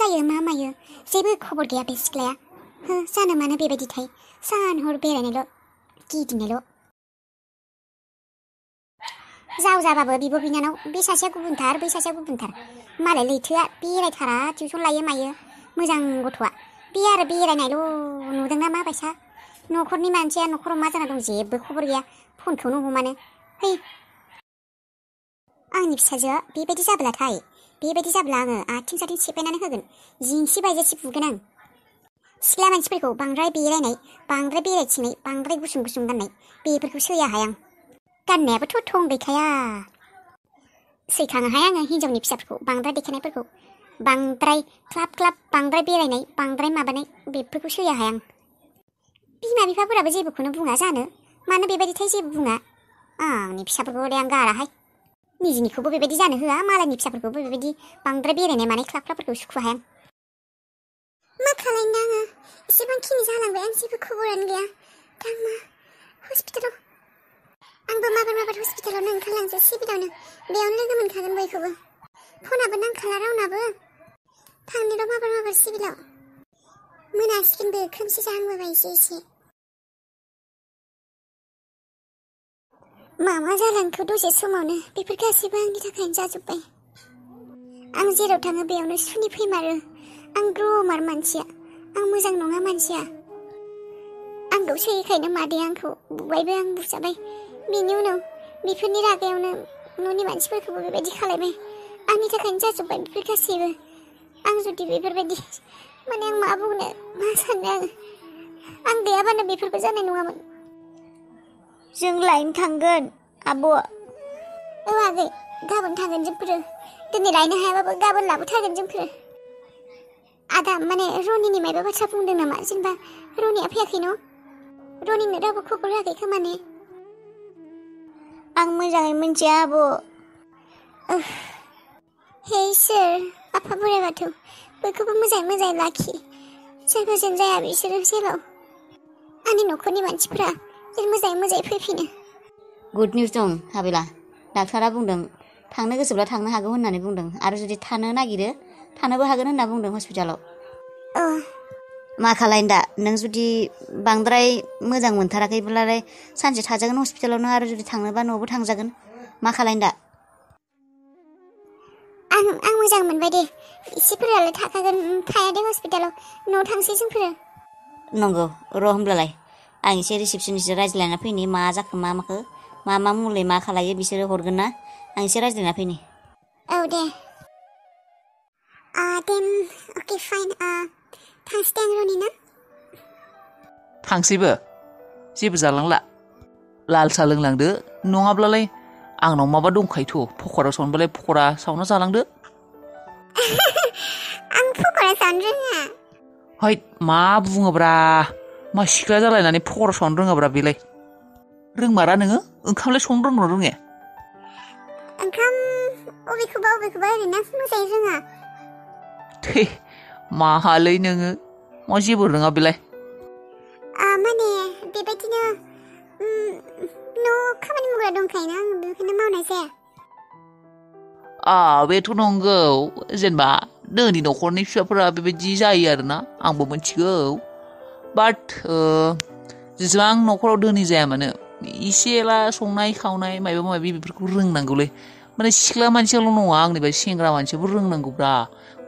जायो मा मायो जेबो खबर गैया बे सिख्लाया हो जानो मानो बेबायदिथाय सान हर बेरायनायल' गिदिंनायल' जाबाबो बिब' बिनानाव बे सासेया गुबुनथार बै सासेया गुबुनथार मालाय लैथोआ बेरायथारा टिउसन लायो मायो मोजां गथ'आ बे आरो बेरायनायल' नुदोंना माबायसा न'खरनि मानसिया न'खराव मा जाना दं जेबो खबर गैया फनखौनो हमानो है आंनि फिसाजोआ बेबायदि जाब्लाथाय बेबायदि जाब्ला आङो आथिं साथिं सेफायनानै होगोन जिंसि बायजासे बुगोन आं सिख्ला मानसिफोरखौ बांद्राय बेरायनाय बांद्राय बेरायथिंनाय बांद्राय गुसुं गुसुं गाननाय बेफोरखौ सैयाहाय आं गाननायाबोथ' थं गैखाया सैखाङोहाय आङो हिनजावनि फिसाफोरखौ बांद्राय देखायनायफोरखौ बांद्राय क्लाब क्लाब बांद्राय बेरायनाय बांद्राय माबानाय बेफोरखौ सैयाहाय आं बिमा बिफाफोराबो जेबोखौनो बुङा जानो मानो बेबायदिथाय जेबो बुङा आंनि फिसाफोरखौ आं गाराहाय निजिनिखौबो बेबायदि जानो होआ मालायनि फिसाफोरखौबो बेबायदि बांद्राय बेरायनाय मानाय क्लाब क्लाबफोरखौ सुखुहाय आं मा खालायनो आङो एसेबांखिनि जालांबाय आं जेबो खबरानो गैया दा मा हस्पिटालाव आंबो माबार हस्पिटालावनो ओंखारलांसै सिबिलावनो बेयावनो लोगो मोनखागोन बयखौबो फनाबो नांखाला रावनाबो थांनोल' माबार सिबिलाव मोनासिगोनबो खोमसि जाहांबोबाय एसे मा जालांखो दसे समावनो बेफोर गासैबो आंनि थाखायनो जाजोब्बाय आं जेराव थाङो बेयावनो सुनि फैमारो आं ग्रमार मानसिया आं मोजां नङा मानसिया आंखौ सैयैखायनो मादैया आंखौ बुबायबो आं बुजाबाय बेनि उनाव बेफोरनि रागायावनो न'नि मानसिफोरखौबो बेबायदि खालायबाय आंनि थाखायनो जाजोब्बाय बेफोर गासैबो आं जुदि बेफोरबायदि माने आं मा बुंनो मा सानो आं गैयाबानो बेफोरबो जानाय नङामोन जों लायनो थांगोन आब' औ आगै गाबोन थांगोन जोंफोरो दिनै लायनो हायाबाबो गाबोन लाबोथारगोन जोंफोरो आदा माने रनिनि मायबा बाथ्रा बुंदों नामा जेनेबा रनिया फैयाखै न' रनिनो रावबो खबर होआखै खोमा ने आं मोजाङै मिन्थिया आब' हे इसोर आफा बोराइ बाथौ बयखौबो मोजाङै लाखि सोरजों जाया बिसोरो जेराव आंनि न'खरनि मानसिफोरा मोजाङै फैफिनो गुड निउस दं हाबिला डाक्टारा बुंदों थांनो गोसोब्ला थांनो हागौ होननानै बुंदों आरो जुदि थानो नागिरो थानोबो हागोन होनना बुंदों हस्पिटालाव मा खालायनो दा नों जुदि बांद्राय मोजां मोनथाराखैब्लालाय सानसे थाजागोन हस्पिटालावनो आरो जुदि थांनोबा न'आवबो थांजागोन मा खालायनो दा आं मोजां मोनबाय दे एसेफोरालाय थाखागोन थाया दे हस्पिटालाव न'आव थांसै जोंफोरो नंगौ र' होमब्लालाय आं एसे रिसेपसननिसो रायज्लायना फैनि मा जाखो मा माखो मा मुलि मा खालायो बिसोरो हरगोन ना आं एसे रायज्लायना फैनि औ दे देन अके फाइन थांसै दे आं रनि ना थांसैबो जेबो जालांला लाल साहा लोंलांदो नङाब्लालाय आंनाव माबा दंखायोथ' पक'रा सावनोबालाय पक'रा सावना जालांदो आं पक'रा सावनो रोङा हैद मा बुङोब्रा मा सिख्ला जालायनानै पक'रा सावनो रोङाब्रा बेलाय रोंमारा नोङो ओंखामलाय संनो रोंनो रोङे ओंखाम अबेखौबा ओरैनो मोजाङै रोङा थै माहालै नोङो मा जेबो रोङा बेलाय माने बेबायदिनो न' खामानि मावग्रा दंखायोना आं बेखौनो मावनाय जाया बेथ' नंगौ जेनेबा धोनि न'खरनि फिसाफोरा बेबायदि जायो आरोना आंबो मिथिगौ बाट जेसेबां न'खराव धोनि जाया मानो इसे एला संनाय खावनाय माबा माबि बेफोरखौ रोंनांगौलै माने सिख्ला मानसियाल' नङा आंनिफ्राय सेंग्रा मानसियाबो रोंनांगौब्रा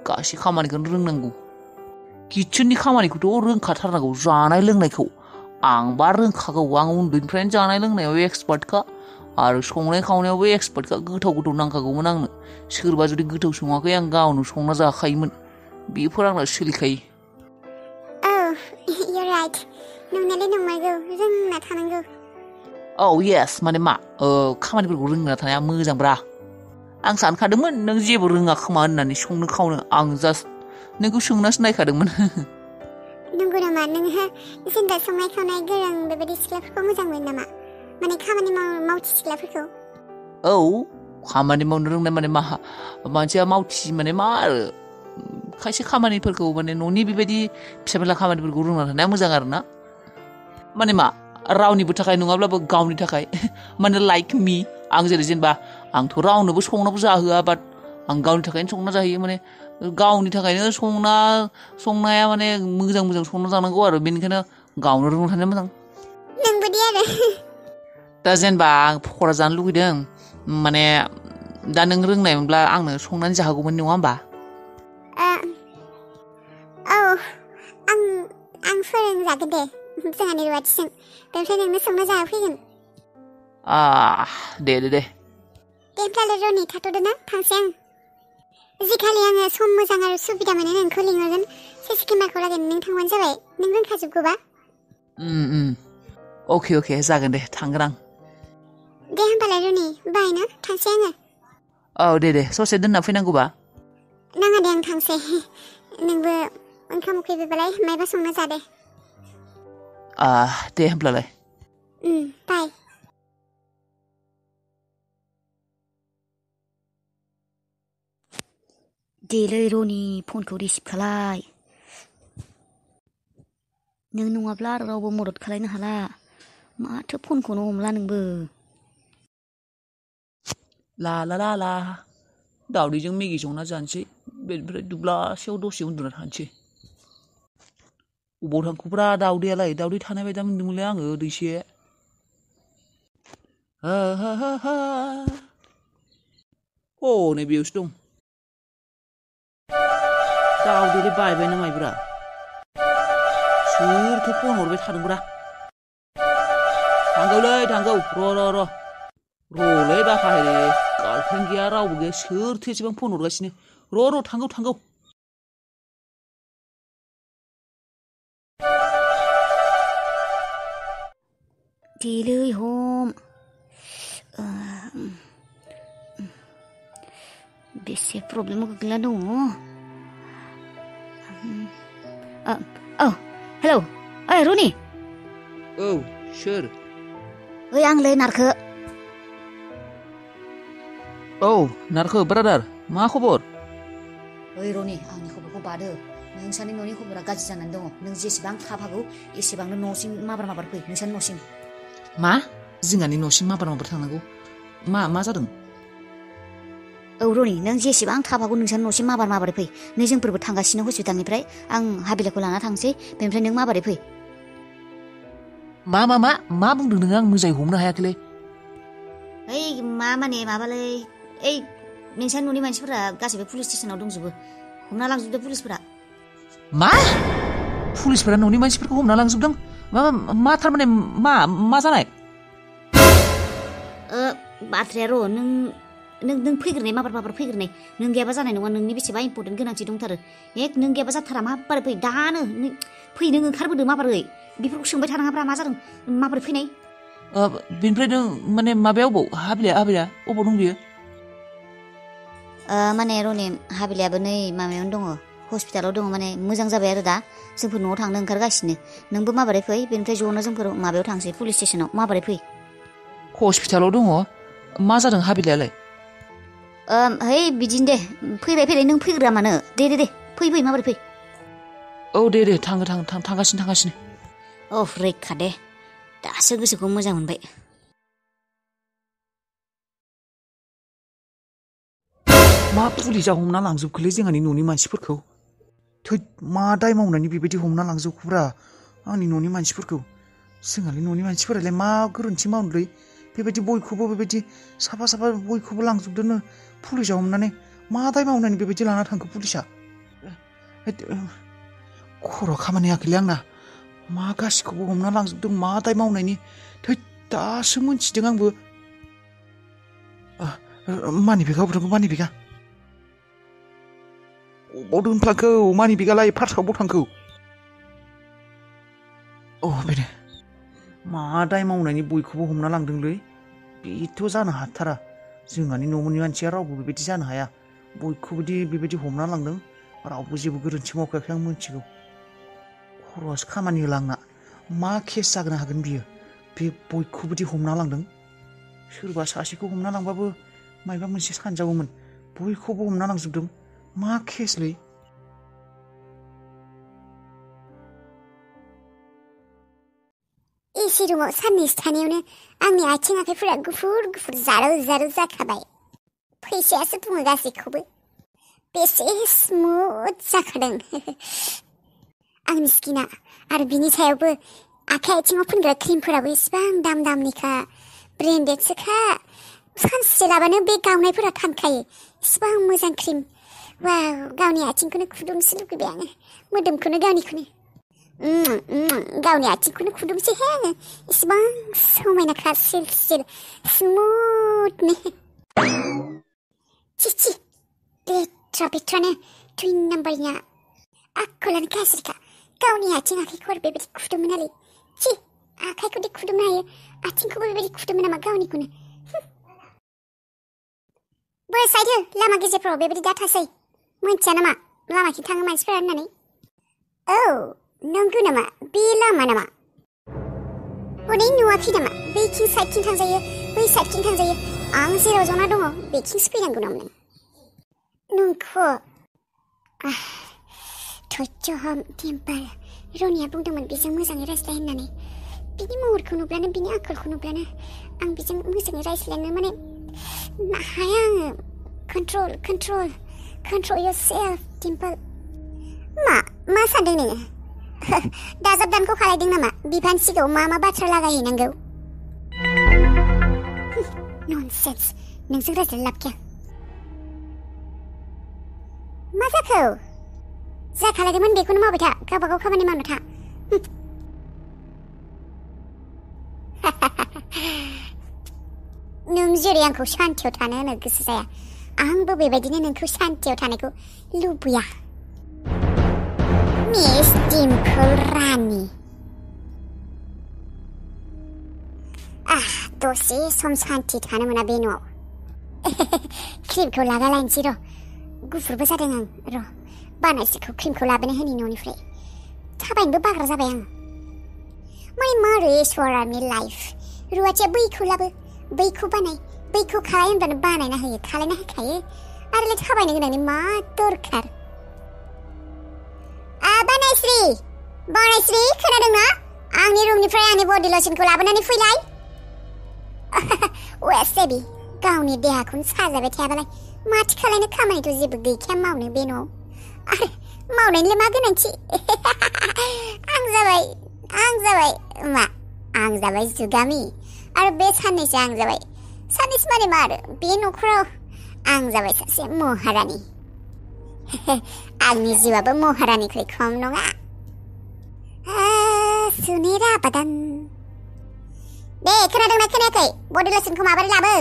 गासै खामानिखौनो रोंनांगौ किटचेननि खामानिखौथ' रोंखाथारनांगौ जानाय लोंनायखौ आंबा रोंखागौ आं उन्दैनिफ्रायनो जानाय लोंनायाव एक्सपार्टखा आरो संनाय खावनायावबो एक्सपार्टखा गोथाव नांखागौमोन आंनो सोरबा जुदि गोथाव सङाखै आं गावनो संना जाखायोमोन बेफोर आंना सोलिखायो you're right नंनायालाय नंमारगौ रोंना थानांगौ येस माने मा खामानिफोरखौ रोंना थानाया मोजांब्रा आं सानखादोंमोन नों जेबो रोङा खोमा होननानै संनो खावनो आं जास्ट नोंखौ सोंनासो नायखादोंमोन नंगौ नामा नोंहा जेनेबा संनाय खावनाय गोरों बेबायदि सिख्लाफोरखौ मोजां मोनो नामा माने खामानि मावथि सिख्लाफोरखौ खामानि मावनो रोंनाय माने मा मानसिया मावथि माने मा आरो खायसे खामानिफोरखौ माने न'नि बेबायदि फिसा फिला खामानिफोरखौ रोंना थानाया मोजां आरो ना माने मा रावनिबो थाखाय नङाब्लाबो गावनि थाखाय माने लाइक मी आं जेनेबा आंथ' रावनोबो संनाबो जाहोआ बाट आं गावनि थाखायनो संना जाहैयो माने गावनि थाखायनो संनाया माने मोजां संना जानांगौ आरो बेनिखायनो गावनो रोंना थानाया मोजां नोंबो दे आरो दा जेनेबा आं पकरा जानो लुगैदों माने दा नों रोंनायमोनब्ला आंनो संनानै जाहोगौमोन नङा होमबा औ आं फोरोंजागोन दे जोंहानि रुवाथिजों बेनिफ्राय नोंनो संना जाहोफैगोन दे होमब्लालाय रनि थाथ'दो ना थांसै आं जिखालि आङो सम मोजां आरो सुबिदा मोनो नोंखौ लिंहरगोन सिसि केमेराखौ लागोन नों थांबानो जाबाय नों रोंखाजोबगौबा अके जागोन दे थांगोन आं दे होमबालाय रनि बाय ना थांसै आङो औ दे ससे दोनना फैनांगौबा नाङा दे आं थांसै नोंबो ओंखाम उखैबायबालाय मायबा संना जादे दे होमब्लालाय बाय देलै रनि फनखौ रिसिभ खालाय नों नङाब्ला आरो रावबो मदद खालायनो हाला माथो फनखौनो हमला नोंबो ला दावदैजों मेगि संना जानोसै बेनिफ्राय दुब्लासेयाव दसे उन्दुना थानोसै अबाव थांखोब्रा दावदैयालाय दावदै थानाय बायदा मोनदोंमोनलै आङो दैसे नै बेयावसो दं दावदैलाय बायबायना माइब्रा सोरथो फन हरबाय थादोंब्रा थांगौ र'लै बाफाहेरे गार्लफ्रेन्ड गैया रावबो गैया सोरथो एसेबां फन हरगासिनो र' थांगौ देलै हम बेसे प्रब्लेमाव गोग्लैना दङ हेलौ ओइ रनि औ सोर ओइ आंलै नारखो नारखो ब्रादार मा खबर ओइ रनि आंनि खबरखौ बादो नोंसानि न'नि खबरा गाज्रि जानानै दङ नों जेसेबां थाब हागौ एसेबांनो न'सिम माबार फै नोंसानि न'सिम मा जोंहानि न'सिम माबार थांनांगौ मा जादों औ रनि नों जेसेबां थाब हागौ नोंसानि न'सिम माबारै फै नै जोंफोरबो थांगासिनो हस्पिटालनिफ्राय आं हाबिलाखौ लाना थांसै बेनिफ्राय नों माबारै फै मा बुंदों नों आं मोजाङै हमनो हायाखैलै ओइ माने माबालै ओइ नोंसानि न'नि मानसिफोरा गासैबो पुलिस स्टेसनाव दंजोबो हमना लांजोबदों पुलिसफोरा मा पुलिसफोरा न'नि मानसिफोरखौ हमना लांजोबदों मा थारमाने मा जानाय बाथ्राया र' नों फैग्रोनाय माबार फैग्रोनाय नों गैयाबा जानाय नङा नोंनि बेसेबा इम्पर्टेन्ट गोनांथि दंथारो नों गैयाबा जाथारा माबारै फै दानो फै नों ओंखारबोदो माबारै बेफोरखौ सोंबाय थानाङाब्रा मा जादों माबोरै फैनाय बेनिफ्राय नों माने माबायाव अबाव हाबिलाया अबाव दं बियो माने रनि हाबिलायाबो नै माबायावनो दङ हस्पिटालाव दङ माने मोजां जाबाय आरो दा जोंफोर न'आव थांनो ओंखारगासिनो नोंबो माबोरै फै बेनिफ्राय ज'नो जोंफोर माबायाव थांसै पुलिस स्टेसनाव माबोरै फै हस्पिटालाव दङ मा जादों हाबिलायालाय है बिदिनो दे फैलाय नों फैग्रा मानो दे फै माबोरै फै दे थांगासिनो रैखा दे दासो गोसोखौ मोजां मोनबाय मा पुलिसा हमना लांजोबखोलै जोंहानि न'नि मानसिफोरखौ मा दाय मावनानै बेबायदि हमना लांजोबखोब्रा आंनि न'नि मानसिफोरखौ जोंहानि न'नि मानसिफोरालाय मा गोरोन्थि मावदोंलै बेबायदि बयखौबो बेबायदि साफा बयखौबो लांजोबदोंनो पुलिसा हमनानै मा दाय मावनानै बेबायदि लाना थांखो पुलिसा खर' खामानि होआखैलै आंना मा गासिखौबो हमना लांजोबदों मा दाय मावनायनि दासो मोनथिदों आंबो मानि बेगा अबाव दोनफ्लांखो मानि बेगालाय पार्सआव बबाव थांखो बेनो मा दाय मावनायनि बयखौबो हमना लांदोंलै बेथ' जानो हाथारा जोंहानि न'नि मानसिया रावबो बेबायदि जानो हाया बयखौबोदि बेबायदि हमना लांदों रावबो जेबो गोरोन्थि मावखायाखै आं मिथिगौ खर'आसो खामानि होला आंना मा केस जानो हागोन बियो बे बयखौबोदि हमना लांदों सोरबा सासेखौ हमना लांबाबो मायबा मोनसे सानजागौमोन बयखौबो हमना लांजोबदों मा केसलै एसि रुमाव साननैसो थानायावनो आंनि आथिं आखाइफोरा गुफुर जारौ जाखाबाय फैसायासो बुङो गासैखौबो बेसे स्मुथ जाखादों आंनि स्किना आरो बिनि सायावबो आखाइ आथिङाव फोनग्रा क्रिमफोराबो इसिबां दामनिखा ब्रेन्डेडसोखा सानसे लाबानो बे गावनायफोरा थांखायो इसिबां मोजां क्रिम वाव गावनि आथिंखौनो खुदुमसो लुगैबाय आङो मोदोमखौनो गावनिखौनो गावनि आथिंखौनो खुदुमसैहाय आङो इसिबां समायनाखा सिल स्मुथनो चिचि बेट्रानो 2 नाम्बारनिया आखलानो गाज्रिखा गावनि आथिं आखाइखौ आरो बेबायदि खुदुमो नालाय ची आखाइखौदि खुदुमनो हायो आथिंखौबो बेबायदि खुदुमो नामा गावनिखौनो बोरै साइडो लामा गेजेरफ्राव बेबायदि दाथासै मोनथिया नामा लामाखि थाङो मानसिफोरा होननानै औ नंगौ नामा बे लामा नामा हनै नुवाखै नामा बैथिं साइडथिं थांजायो बै साइडथिं थांजायो आं जेराव जना दङ बेथिंसो फैनांगौ नामा नोंखौ धैर्यहम टेम्पोल रनिया बुंदोंमोन बेजों मोजाङै रायज्लाय होननानै बिनि महरखौ नुब्लानो बिनि आखलखौ नुब्लानो आं बेजों मोजाङै रायज्लायनो माने हाया आङो control yourself टेम्पोल मा सानदों नोङो दाजाबदानखौ खालायदों नामा बिफान सिगाङाव मा बाथ्रा लागायहैनांगौ ननसेन्स नोंजों रायज्लायनो लाब गैया मा जाखो जा खालायदोंमोन बेखौनो मावबाय था गावबागाव खामानि मावनो था नों जेरै आंखौ शान्तियाव थानो होनो गोसो जाया आंबो बेबायदिनो नोंखौ शान्तियाव थानायखौ लुबैया मिस डिम्पोल रानी दसे सम शान्ति थानो मोना बे न'आव क्रिमखौ लागालायनोसै र' गुफुरबो जादों आं र' बानायसिखौ क्रिमखौ लाबोनो होनि न'निफ्राय थाबायनोबो बाग्रा जाबाय आं माने मारै सरानि लाइफ रुवाथिया बैखौ लाबो बैखौ बानाय बैखौ खालाय होनब्लानो बानायना होयो खालायना होखायो आरोलाय थाबायनो गोनांनि मा दरखार बानायस्रि खोनादोंना आंनि रुमनिफ्राय आंनि बडि लशनखौ लाबोनानै फैलाय वेसेबि गावनि देहाखौनो साजायबाय थायाबालाय माथो खालायनो खामानिथ' जेबो गैखाया मावनो बे न'आव आरो मावनायनिलाय मा गोनांथि आं जाबाय जुगामि आरो बे साननैसो आं जाबाय साननैसो माने मा आरो बे न'खराव आं जाबाय सासे महारानि आंनि जिउआबो महारानिख्रुइ खम नङा सुनेरा बादान दे खोनादोंना खोनायाखै बडि लशनखौ माबोरै लाबो